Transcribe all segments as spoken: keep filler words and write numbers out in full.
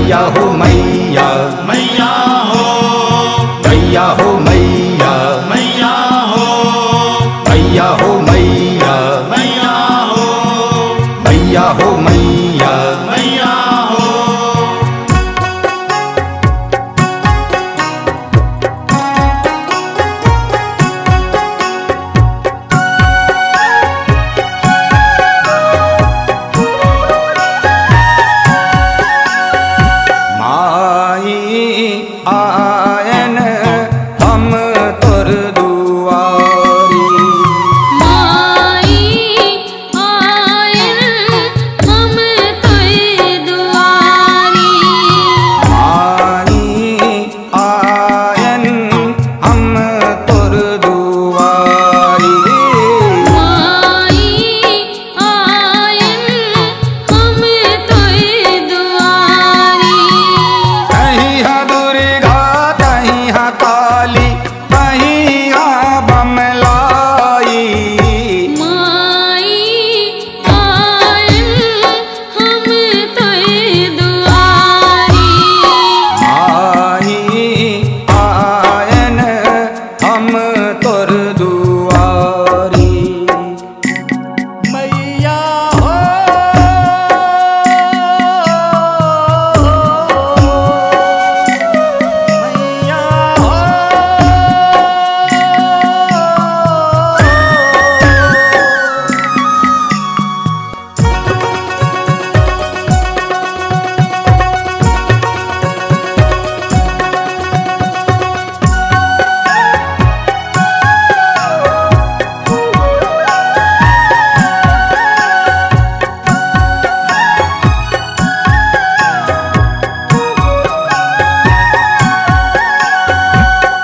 मैया हो मैया, मैया हो, मैया हो मैया, मैया हो, मैया हो मैया, मैया हो, मैया हो मैया, मैया हो। माई आयन हम तोर दुआरी। माई आयन हम तोर दुआरी। माई आयन हम तोर दुआरी। माई आयन हम तोर दुआरी। तहीं हा दुर्गा, तहीं हा काली, तहीं हा बमलाई। माई आयन हम तोर दुआरी। माई आयन हम तोर दुआरी। मैया हो, मैया हो।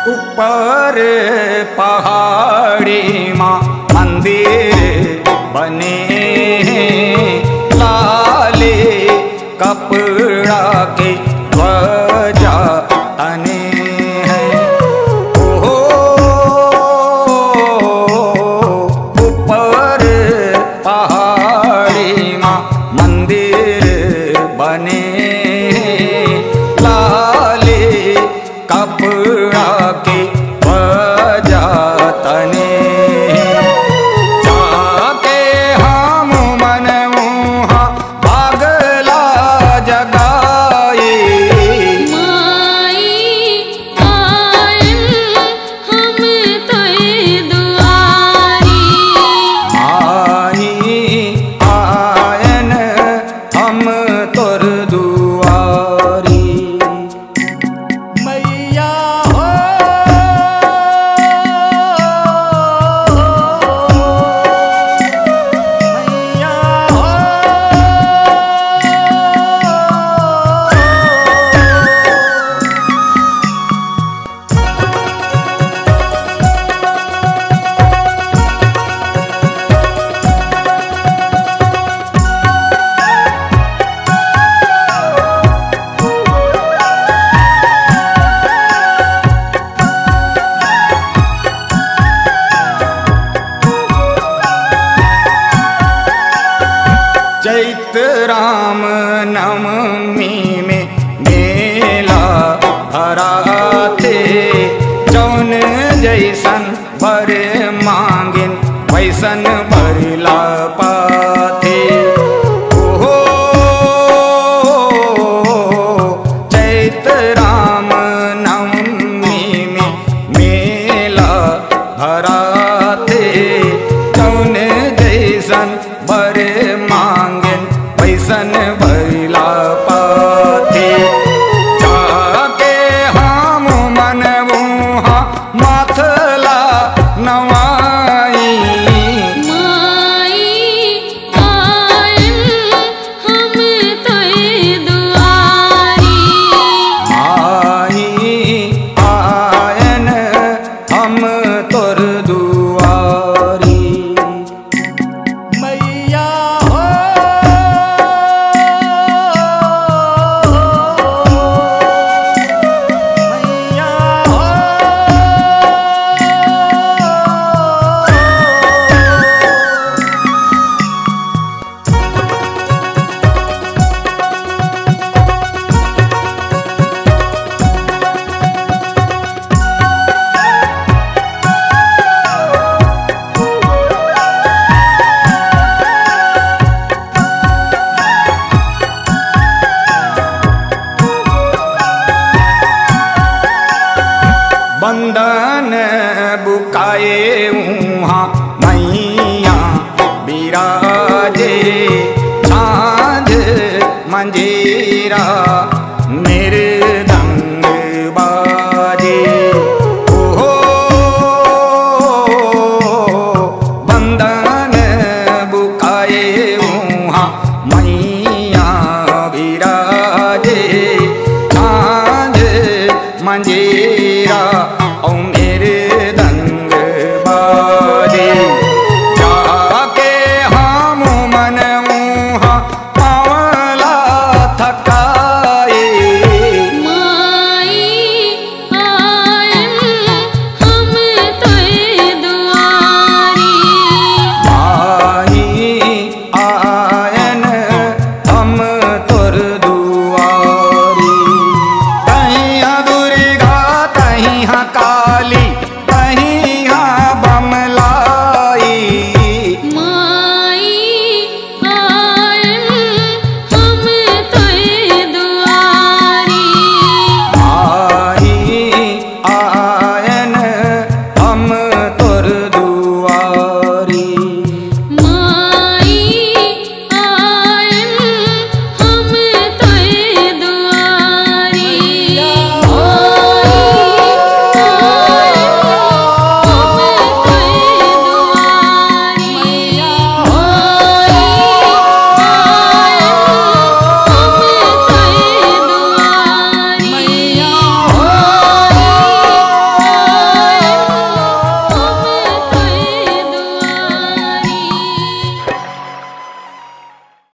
ऊपर पहाड़ी मा मंदिर बने हे, लाले कपड़ा के ध्वजा तने हे। ओहो, ऊपर पहाड़ी मा मंदिर बने हे, लाले कपड़ा के ध्वजा तने। जाके हम मन उहाँ भागला जगाई। माई आयन हम तोर दुआरी। माई आयन हम तोर दुआरी। मैया हो, मैया हो। चैत राम नवमी में मेला भराथे, जौन जैसन बर मांगेन वैसन बर ला पाथे। ओहो, चैत राम नवमी में मेला भराथे, जौन जैसन बर मांगेन वैसन बर ला पाथे। जाके हम मन उहाँ माथ ला नवाई। माई आयन हम तोर दुआरी। माई आयन हम तोर दुआरी। उहाँ